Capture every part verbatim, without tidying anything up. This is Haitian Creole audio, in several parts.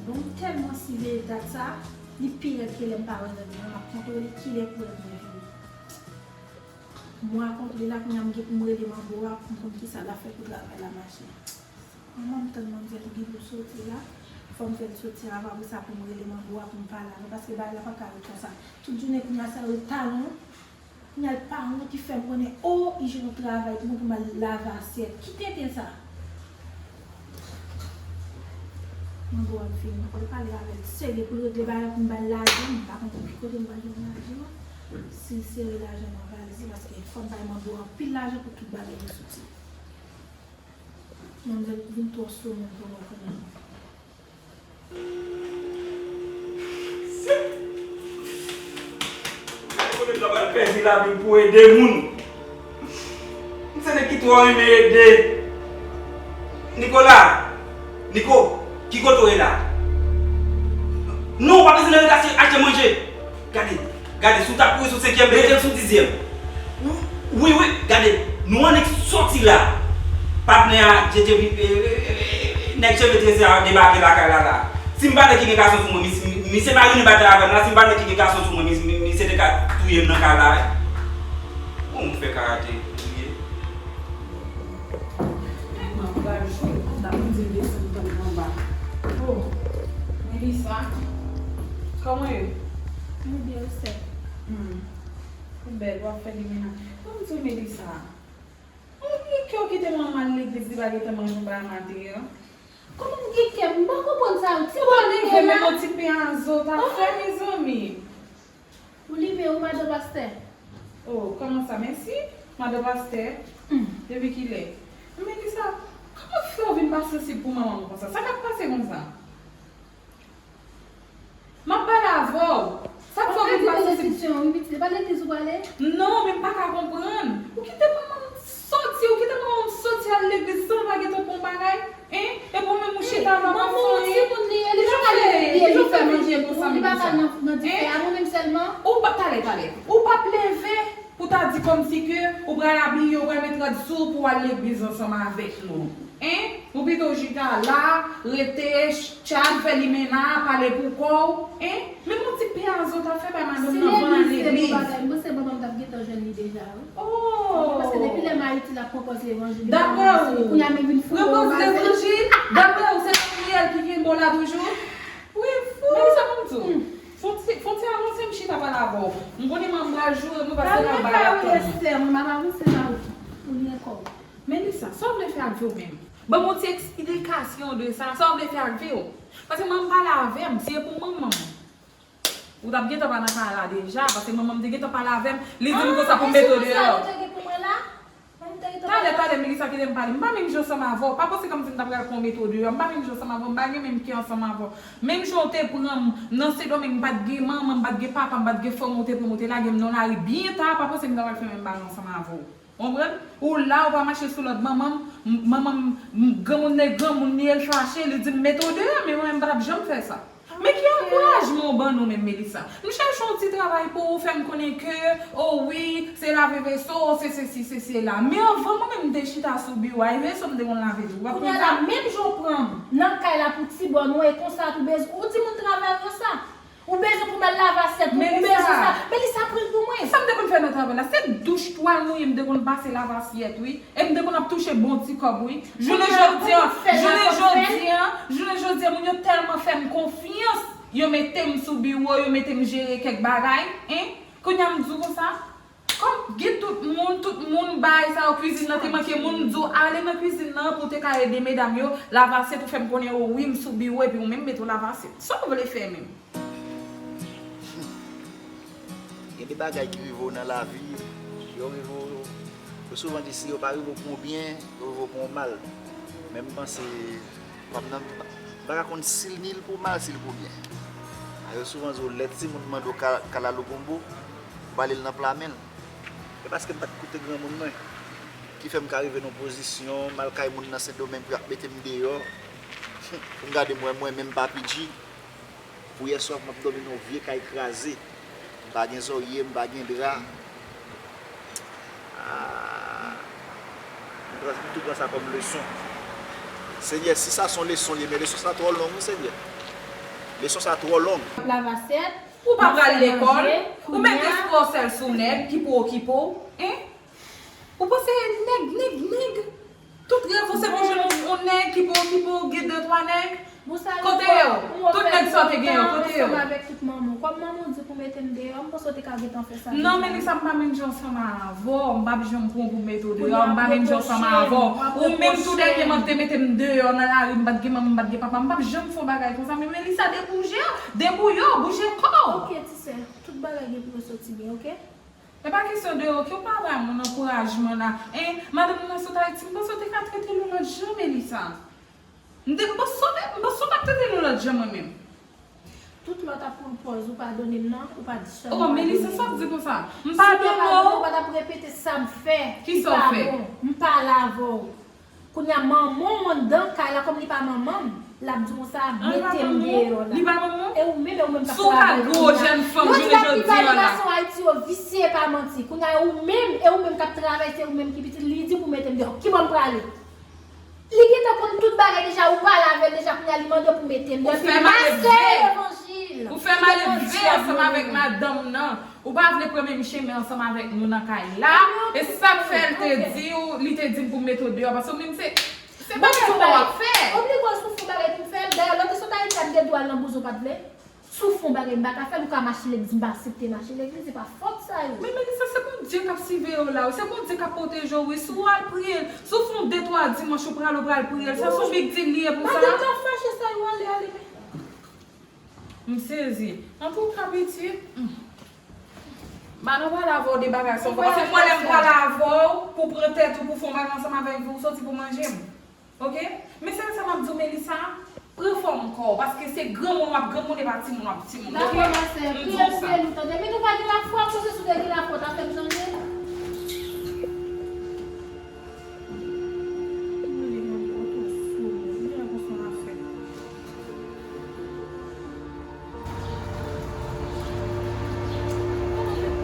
Bon, m tèlman siveye dat sa, li pi rèd ke lè m pa wè nèg lan, m ap kontwole kilè kourant mwen vini. Mwen a kontwole la, kounye a m gen pou m rele manbo a pou m konn kisa l ap fè pou travay la mache. Manman m tann manzè tou gen pou l soti la, fò m fè l soti avan, apre sa pou m rele manbo a pou m pale avè l, paske bagay la pa ka ret konsa. Tout jounen kounye a sa yo talon, kounye a l pa wont, li fè m konnen, o, li jwenn yon travay pou mwen pou m al lave asyèt. Ki tenten sa? Mwen bon, m fin, mwen pral pale avè l serye pou l regle bagay pou m ba l lajan, m pa konn ki kote m pral jwenn lajan. Si l sere lajan nan valiz li, paske fò m bay manbo a anpil lajan pou tout bagay yo soti. Manzè vin twò sou mwen pou mwen konnen. Kote m ta pral pèdi lavi m pou ede moun. M se nèg ki twò renmen ede. Nikola! Niko! Ki kote w ye la? Non, w pa bezwen nan relasyon achte manje. Gade, gade, si w ta kouri sou senkyèm, rete sou dizyèm. Wi, wi, gade, nou annik soti la. Patnè a, Djedje, eh, eh, eh, eh, nèg cheve trese a debake lakay la la. Si m pa te ki gen gason sou mwen, mis- mi- misye pa vini batay avè m la, si m pa te ki gen gason sou mwen, mis- mi- misye te ka touye m nan kay la. Bon, m fè karate, touye. Mwen pral jwe, kòm ta pou di m desann tann anba. Oh, Melissa, kòman yo? Mwen byen, ou sè? Hmm. Ou bèl, w ap fè li mennaj. Kòman di w, Melissa? Ou gen kè w kite manman l legliz, li pa gentan manje yon bagay maten an? Kòman m gen kè? M pa konprann sa yo. Ti bò leve, menm yon ti pen a zo ta fè, mezanmi. Ou leve, ou madan pastè? Oh, kòman sa? Mèsi, madan pastè. Hmm. Depi kilè? Melissa, kòman fè w vin pa sansib pou manman m konsa? Sa k ap pase konsa? M ap pale avè w. Sa k fè w vin pa sansib? Ou pa legliz ou prale? Non, men m pa ka konprann. Ou kite manman m soti, ou kite manman m soti al legliz san l pa gentan pran bagay? Hein? Epi w menm ou chita la, w pa fè anyen. Manman w timoun li ye, li pa ka leve pye, li fè manje pou ou, li pa ka nan, nan dife a, mwen menm sèlman. Ou pa, talè, talè. Ou p ap leve pou ta di kòmsi ke ou pral abiye, ou pral met rad sou ou pou w al legliz ansanm avèk nou. Hein? Ou pito chita la, rete, ch- Tchad, fè limena, pale pou kò w, hein? Menm yon ti pen a zo ta fè bay madanm nan van legliz. Si legliz se pou bagay, m panse manman m t ap gentan jwenn li deja, wi. Oh! Paske depi lè m Ayiti, l ap pran pòz levanjil. Daprè ou, kounye a menm vin fou. Pran pòz levanjil? Daprè ou, se lapriyè ki kenbe w la toujou? Wi, fou! Men sa pou m di w. Fon ti, fon ti avanse, m chita pale avè w. M konnen manman m pral joure mwen paske nan bay ap tann mwen. Kalme kò w, Esther, mwen m ap avanse la, ou li ankò. Melissa, sa w vle fè ak vi w menm? Ban m yon ti eksplikasyon de sa. Sa w vle fè ak vi w? Paske manman m pale avè m, si e pou manman m, ou t ap gentan pa nan kay la deja, paske manman m te gentan pale avè m, li di m konsa pou m mete w deyò. Talè, talè, Melissa, kite m pale. M pa menm jan ansanm avè w. Pa panse kòmsi m t ap pral pran w mete w deyò. M pa menm jan ansanm avè w. M pa gen menm kè ansanm avè w. Menm jan w te pran m nan Sendomeng, m pa t gen manman, m pa t gen papa, m pa t gen frè m, ou te pran m, ou te lage m nan lari byen ta, pa panse m ta pral fè menm bagay ansanm avè w. Konprann? Ou la, ou pa mache sou lòd manman m, m- manman m, m- granmoun nèg granmoun li ye, l fache, li di m mete w deyò, men mwen menm m pa t ap janm fè sa. Men ki ankourajman w ban nou menm, Melissa? M chèche yon ti travay pou ou, fè m konnen ke, o wi, se lave veso, se sesi, se sela. Men anvan mwen menm m te chita sou biwo a, e veso m te konn lave tou. W ap konprann sa? Kounye a la, menm jan w pran m nan kay la pou ti bòn ou, e konsa tou bezwen, ou di moun travay konsa. Ou bezwen pou m al lave asyèt pou ou, ou bezwen sa. Melissa, pran l pou mwen. Sa m te konn fè nan travay la, se douch twal mouye m te konn pase lave asyèt, wi. E m te konn ap touche bon ti kòb, wi. Jounen jodi a, jounen jodi a, jounen jodi a, moun yo tèlman fè m konfyans, yo mete m sou biwo, yo mete m jere kèk bagay, en. Kounye a m di w konsa, kòm gen tout moun, tout moun bay sa yo, kwizin nan te manke moun, m di w ale nan kwizin nan pou w te ka ede medam yo lave asyèt, ou fè m konnen, o wi, m sou biwo, epi ou menm mete w lave asyèt. Sa w vle fè menm? Gen de bagay ki rive w nan lavi, yo rive w, yo souvan di si yo pa rive w pou yon byen, yo rive w pou yon mal. Men m panse, m pa, m pa ka konn si l ni l pou mal, si l pou byen. A yo souvan di w, lè timoun mande w ka, kalalou gonbo, ou bale l nan pla men l. E paske m pa t koute granmoun mwen, ki fè m ka rive nan yon pozisyon, m al kay moun nan Sendomeng pou y ap mete m deyò, pou m gade m wè mwen menm Papi G. Pou yèswa m ap dòmi nan yon vye kay kraze. M pa gen zòrye, m pa gen dra. Ah, m pran, m tou pran sa kòm leson. Senyè, si sa se yon leson li ye, men leson sa twò long, wi, Senyè. Leson sa twò long. Lavasyèt, ou pa pral lekòl, ou mete twò sèl sou nèg ki pou okipe w, en? Ou panse nèg, nèg, nèg? Tout rèv ou se pou jwenn yon, yon nèg ki pou okipe w, gen de twa nèg? Kote yo? Tout nèg sa w te gen yo, kote yo? Ansanm avèk tout manman w. Kòm manman w di pou mete m deyò, m panse w te ka gentan fè sa deja. Non, Melissa, m pa menm jan ansanm avè w, m p ap janm pran w pou m mete w deyò, m pa menm jan ansanm avè w. Ou menm tou dènyèman te mete m deyò nan lari, m pa t gen manman, m pa t gen papa, m p ap janm fè yon bagay konsa. Men Melissa, debouje, debouye w, bouje kò w. Ok, ti sè, tout bagay gen pou yo soti byen, ok? E pa kesyon de, ok, ou pa bay moun ankourajman la. En, madanm nan sot Ayiti, m panse w te ka trete l yon lòt jan, Melissa. M te, m panse w te, m panse w t ap trete l yon lòt jan mwen menm. Tout lè w t ap pran pòz ou padone m nan, ou pa t janm padone m. Oh, Melissa, sa w di konsa? M padone w. Si w te padone m, ou pa t ap repete sa m fè. Kisa w fè? Ki pa bon. M pale avè w. Kounye a, manman w anndan kay la, kòm li pa manman m, l ap di konsa, mete m deyò la. Li pa manman w? E ou menm, e ou menm k ap travay kounye a. Yo di la plipè de gason Ayiti yo visye, pa manti. Kounye a, ou menm, e ou menm k ap travay, se ou menm ki pitit, li di pou mete m deyò. Kibò m prale? Li gentan konn tout bagay deja, ou pale avè l deja, kounye a li mande w pou mete m deyò. Epi pastè levanjil ki te pran dyab mwen menm. Ou fè malelve ansanm avèk madanm nan. Ou pa vle pran menm chemen ansanm avèk nou nan kay la. E se sa k fè l te di w, li te di m pou m mete w deyò, paske ou menm se, se bagay sa w ap fè. Oblige w soufri yon bagay pou m fè l. Dayè, lè w te sot Ayiti a, m gen dwa al nan bouzen w pa t vle. Si w fè yon bagay m pa ka fè l, ou ka mache legliz, m pa aksepte mache legliz, se pa fòt sa yo. Men Melissa, se Bondye k ap siveye w la, wi. Se Bondye k ap pwoteje w, wi. Si w al priye, si w fè yon de twa dimanch, ou prale, ou pral priye l. Sa se yon big deal li ye pou sa. Madanm nan fache sa yo, ale, ale, men. M sezi. Antouka, pitit, hmm. M pa nan pale avè w de bagay sa ankò, paske mwen lè m pale avè w pou pran tèt ou, pou fè yon bagay ansanm avèk ou, ou soti pou manje m. Oke? Men sèl sa m ap di w, Melissa, pran fòm kò w, paske se granmoun w ap granmoun, e pa timoun w ap timoun, oke? Dakò, ma sè. M di w sa. Priye pou nou, tande. Men nou pa gen lafwa, koze si w te gen lafwa, w ta fè m chanje?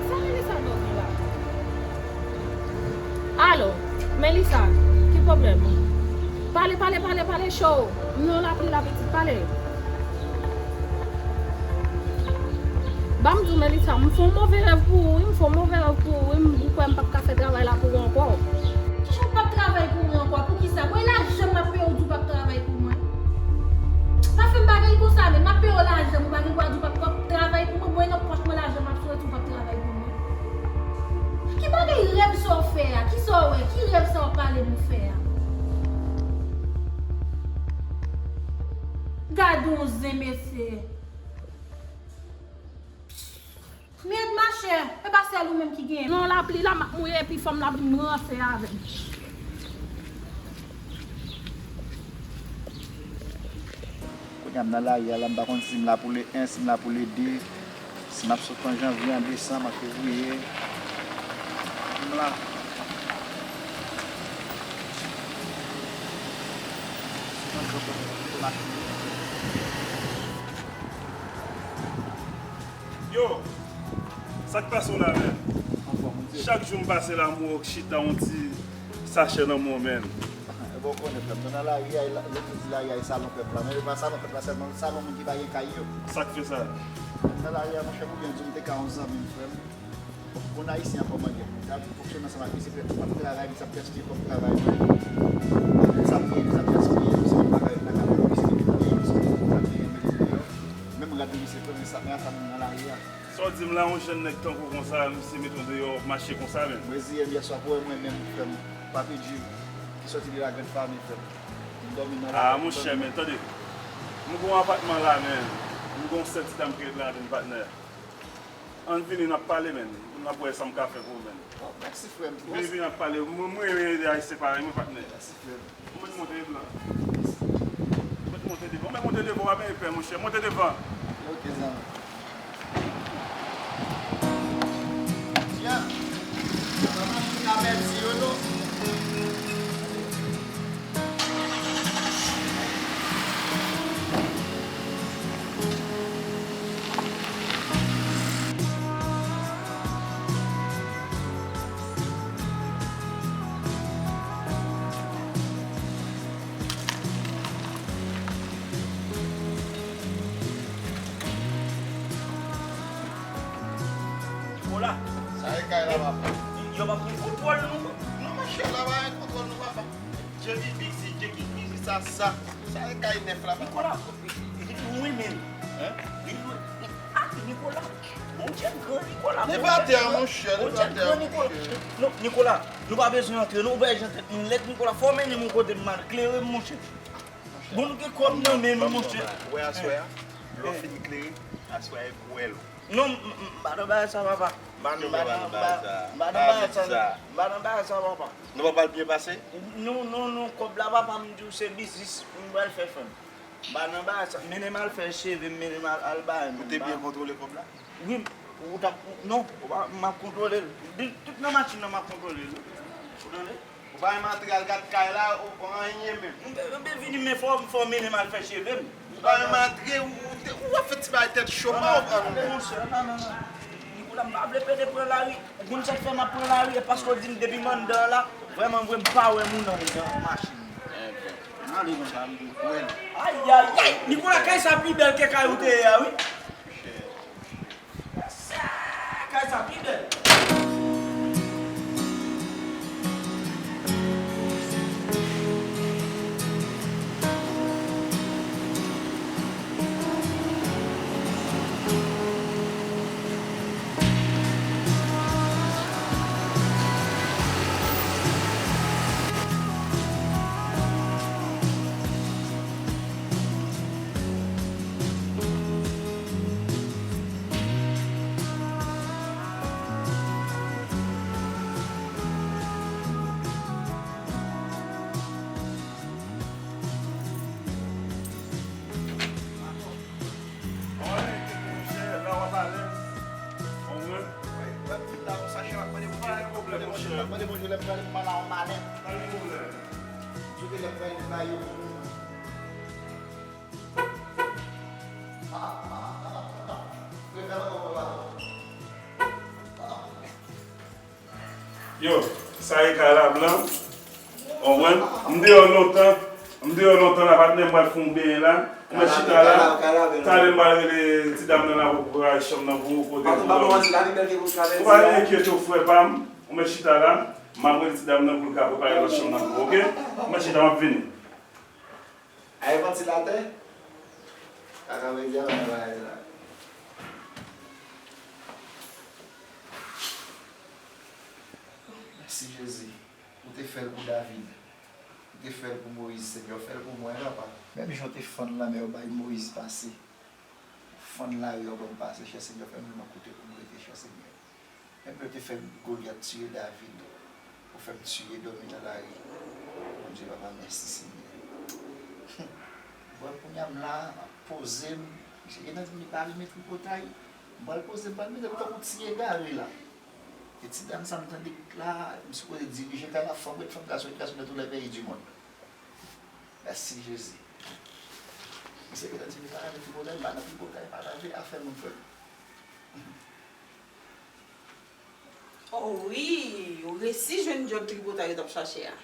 Sa Melissa dòmi la? Alo, Melissa, ki pwoblèm? Pale, pale, pale, pale cho. M nan lapli la, pitit, pale. Ban m di w, Melissa, m fè yon move rèv pou ou, wi, m fè yon move rèv pou ou, wi, m, ou kwè m p ap ka fè travay la pou ou ankò. Kijan w p ap travay pou mwen ankò? Poukisa? Bon, e lajan m ap peye w di w p ap travay pou mwen? Pa fè m bagay konsa, men m ap peye w lajan m, ou pa gen dwa di w p ap, p ap travay pou mwen. Bon, e nan pòch mwen lajan m ap soti, ou p ap travay pou mwen. Ki bagay rèv sa w fè a? Kisa w wè? Ki rèv sa w ap pale m ou fè a? Gad yon zen, mesye. Mèd, machè, e pa sèl ou menm ki genyen. Non, lapli la, m ap mouye, epi fanm la vin ranse avè m. Kounye a, m nan lari a la, m pa konn si m la pou le en, si m la pou le de, si m ap sot an janvye, an desanm, an fevriye. M la. Yo, sa k pase w la, menm? Anfòm, ou di. Chak jou m pase la, m wè w chita yon ti sachè nan men w, menm. E bon, ou konnen, frè m, nou nan lari a, lè yo di lari a, e salon pèp la. Men e pa salon pèp la sèlman, salon moun ki pa gen kay yo. Sa k fè sa? Nan lari a, monchè, pou byen di w, m te ka yon zanmi m, frè m. Bon, moun ayisyen an kòman li ye? L ap fonksyone ansanm ak li, se pèp, m ap travay, misye ap gaspiye kòb travay mwen. Sa m genyen, misye ap gaspiye, misye pa ka ret nan kafè, misye te konnen, misye te konnen, misye te konnen. Menm rad misye pran, men sa, men sa m nan lari a. Sa w di m la, yon jèn nèg tankou w konsa, misye mete w deyò, w ap mache konsa menm? Mwen reziye m yèswa pou wè mwen menm, frè m, Papi Jim, ki sòti de la grande famille, frè m. M dòmi nan lari. Ah, monchè, men, tande. M gen yon apatman la, men. M gen yon sèl ti dam ki ret la, vin patnè. Ann vini, n ap pale, men. N ap wè sa m ka fè pou ou, men. Oh, mèsi, frè m. Vini, vini, n ap pale. Mwen, mwen renmen ede Ayisyen parèy mwen, patnè. Mèsi, frè m. Ou mèt monte devan. Mèt monte devan. Ou mèt monte devan, pa gen pè, monchè. Monte devan. Ok, zanmi. Tiens, pa mache ka pèdi yo, non. Kay la, papa. Yo pa pran kontwòl nou. Non, monchè, la pa gen kontwòl nou, papa. Djeki fizi, Djeki fizi, sa, sa. Sa e kay nèf la, papa. Nikola, wi, men. Hein? Li lwe. Ah, Nikola. Bondye gran, Nikola. Li pa tè, monchè, li pa tè, monchè. Non, Nikola, nou pa bezwen antre, non, ou wè jan tèt moun lèd, Nikola, fò w mennen m yon kote m al klere, monchè. Bon, nou gen kòb nan men nou, monchè. Ou wè aswè a? Lè w fin klere, aswè a e pou w wè l. Non, m, m, m pa nan bagay sa, papa. M pa nan, m pa nan bagay sa. M pa nan bagay sa, papa. Nou pa pral byen pase? Non, non, non, kòb la, papa, m di w se biznis m pral fè, frè m. M pa nan bagay sa. Mennen m al fè cheve m, mennen m al, al bay moun. Ou te byen kontwole kòb la? Wi, ou t ap, non, ou pa, m ap kontwole l. Di, tout nan machin nan, m ap kontwole l. Ou tande? Ou pa menm antre al gad kay la, ou, ou anyen menm. M pe, m pe vini, men fò, fò w mennen m al fè cheve m. Ou pa menm antre, ou, ou te, ou ap fè ti bagay tèt cho, pa w pran nou. Monchè, non, non, non. Nikola, m pa vle pede pran lari. Ou konn sa k fè m ap pran lari? E paske w di m depi m anndan an la, vrèman vre, m pa wè moun anndan machin. Anben, m ale konsa, m vin kwè l. Ayayay! Nikola, kay sa pi bèl ke kay ou te ye a, wi. Monchè. Kay sa pi bèl. Yo, sa e kay la blan. Konprann? M deyò lontan. M deyò lontan la, patnè, m pral fè yon benyen la. Ou mèt chita la. Talè m pral rele ti dam nan la pou prepare chanm nan pou ou, kote pou dòmi. Ou pa enkyete w, frè pa m. Ou mèt chita la. M ap rele ti dam nan pou l ka prepare lòt chanm nan pou ou, oke? Ou mèt chita, m ap vini. Ay vantilatè? Kaka medya pa nan bagay sa. Mèsi Jezi. Ou te fè l pou David. Ou te fè l pou Moyiz, Senyè, fè l pou mwen, papa. Menm jan w te fann lanmè, w bay Moyiz pase. Fann lari a, w ban m pase, chè Senyè, fè m vin nan kote pou m rete, chè Senyè. Menm lè w te fè Golyat tiye David, ou fè m tiye dòmi nan lari. Bondye papa, mèsi Senyè. Bon, kounye a m la, m ap poze m. Misye gentan di m li pa renmen tripotay. M pral poze m, pral mete m tankou ti egare la. E ti dam sa m tande la, m sipoze dirije kay la, fanm ret fanm, gason ret gason de tou lè peyi di mond. Mèsi Jezi. Misye gentan di li pa renmen tripotay, m pa nan tripotay, pataje afè moun frè m. Oh wi, ou resi jwenn djòb tripotay yo t ap chache a.